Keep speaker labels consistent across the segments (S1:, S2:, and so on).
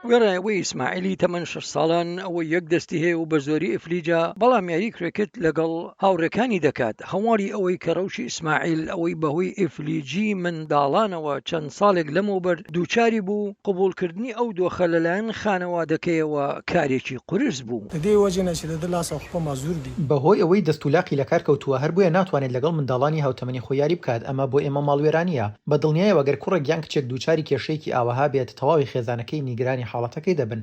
S1: وێڕای ئەوەی ئیسماعیلی تەمەن شەش ساڵان ئەوەی یەک دەستی هەیە و بە زۆری ئیفلیجە، بەڵام یاری کرێکت لەگەڵ هاوڕێکانی دەکات. هەواڵی ئەوەی کە ڕەوشی ئیسماعیل ئەوەی بەهۆی ئیفلیجی منداڵانەوە چەند ساڵێک لەمەوبەر دووچاری بوو، قبوڵکردنی ئەو دۆخە لەلایەن خانەوادەکەیەوە کارێکی قورس بوو.
S2: د دې وجې نه چې د ده لاس او خپه معذور دي.
S3: بەهۆی ئەوەی دەست و لاقی لەکار کەوتووە، هەر بۆیە ناتوانێت لەگەڵ منداڵانی هاوتەمەنی خۆی یاری بکات، ئەمە بۆ ئێمە ماڵوێرانییە. بە دڵنیایەوە گەر کوڕێک یان کچێک دووچاری کێشەیەکی ئاوەها بێت، تەواوی خێزانەکەی نیگەرانی حاڵەتەکەی دەبن.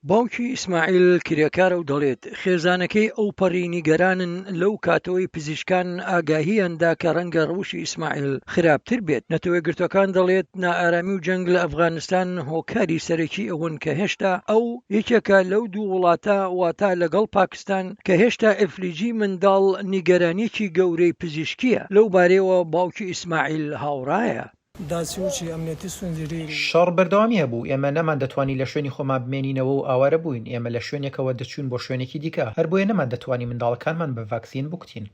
S1: باوکی ئیسماعیل کرێکارە و دەڵێت، خێزانەکەی ئەوپەڕی نیگەرانن لەو کاتەوەی پزیشکان ئاگاهییان دا کە ڕەنگە ڕەوشی ئیسماعیل خراپتر بێت. نەتەوەیەکگرتووەکان دەڵێت، نائارامی و جەنگ لە ئەفغانستان هۆکاری سەرەکی ئەوەن کە هێشتا ئەو یەکێکە لەو دوو وڵاتە واتە لەگەڵ پاکستان کە هێشتا ئیفلیجی منداڵ نیگەرانییەکی گەورەی پزیشکییە. لەو بارەیەوە باوکی ئیسماعیل هاوڕایە.
S2: داسې وو چې امنیتي ستونزې ډېرې وې.
S3: شەڕ بەردەوامی هەبوو، ئێمە نەماندەتوانی لە شوێنی خۆمان بمێنینەوە و ئاوارە بووین، ئێمە لە شوێنێکەوە دەچووین بۆ شوێنێکی دیکە، هەر بۆیە نەماندەتوانی منداڵەکانمان بە ڤاکسین بکوتین.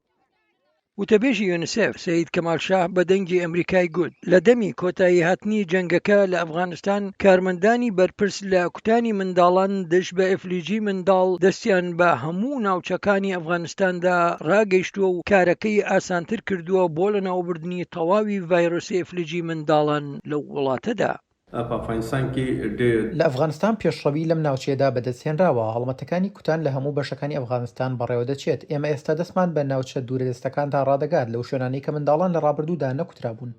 S1: وتەبێژی یونیسێف سەید کەمال شاه بە دەنگی ئەمریکای گوت، لە دەمی کۆتاییهاتنی جەنگەکە لە ئەفغانستان، کارمەندانی بەرپرس لە کوتانی منداڵان دژ بە ئیفلیجی منداڵ دەستیان بە هەموو ناوچەکانی ئەفغانستاندا ڕاگەیشتووە و کارەکەی ئاسانتر کردووە بۆ لەناوبردنی تەواوی ڤایرۆسی ئیفلیجی منداڵان لەو وڵاتەدا.
S3: لە ئەفغانستان پێشڕەوی لەم ناوچەیەدا بەدەستهێنراوە، هەڵمەتەکانی کوتان لە هەموو بەشەکانی ئەفغانستان بەڕێوەدەچێت، ئێمە ئێستا دەستمان بە ناوچە دوورەدەستەکاندا ڕادەگات لەو شوێنانەی کە منداڵان لە ڕابردوودا نەکوترابوون.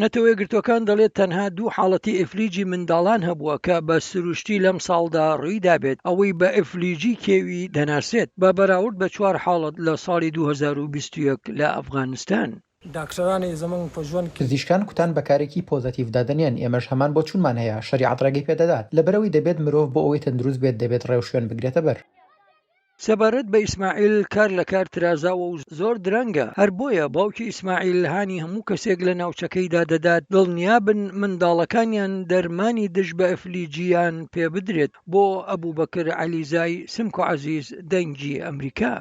S1: نەتەوەیەکگرتووەکان دەڵێت تەنها دوو حاڵەتی ئیفلیجی منداڵان هەبووە کە بە سروشتی لەم ساڵدا ڕوویدابێت، ئەوەی بە ئیفلیجی کێوی دەناسرێت، بە بەراورد بە چوار حاڵەت لە ساڵی 2021 لە ئەفغانستان.
S2: ډاکټران یې زمونږ په ژوند کې.
S3: پزیشکان کوتان بە کارێکی پۆزەتیڤ دادەنێن، ئێمەش هەمان بۆچوونمان هەیە، شەریعەت ڕێگەی پێدەدات، لەبەرئەوەی دەبێت مرۆڤ بۆ ئەوەی تەندروست بێت دەبێت ڕێوشوێن بگرێتە بەر.
S1: سەبارەت بە ئیسماعیل کار لە کار ترازاوە و زۆر درەنگە، هەر بۆیە باوکی ئیسماعیل هانی هەموو کەسێک لە ناوچەکەیدا دەدات دڵنیابن منداڵەکانیان دەرمانی دژ بە ئیفلیجییان پێبدرێت، بۆ ئەبوبەکر عەلیزای، سمکۆ عەزیز، دەنگی ئەمریکا.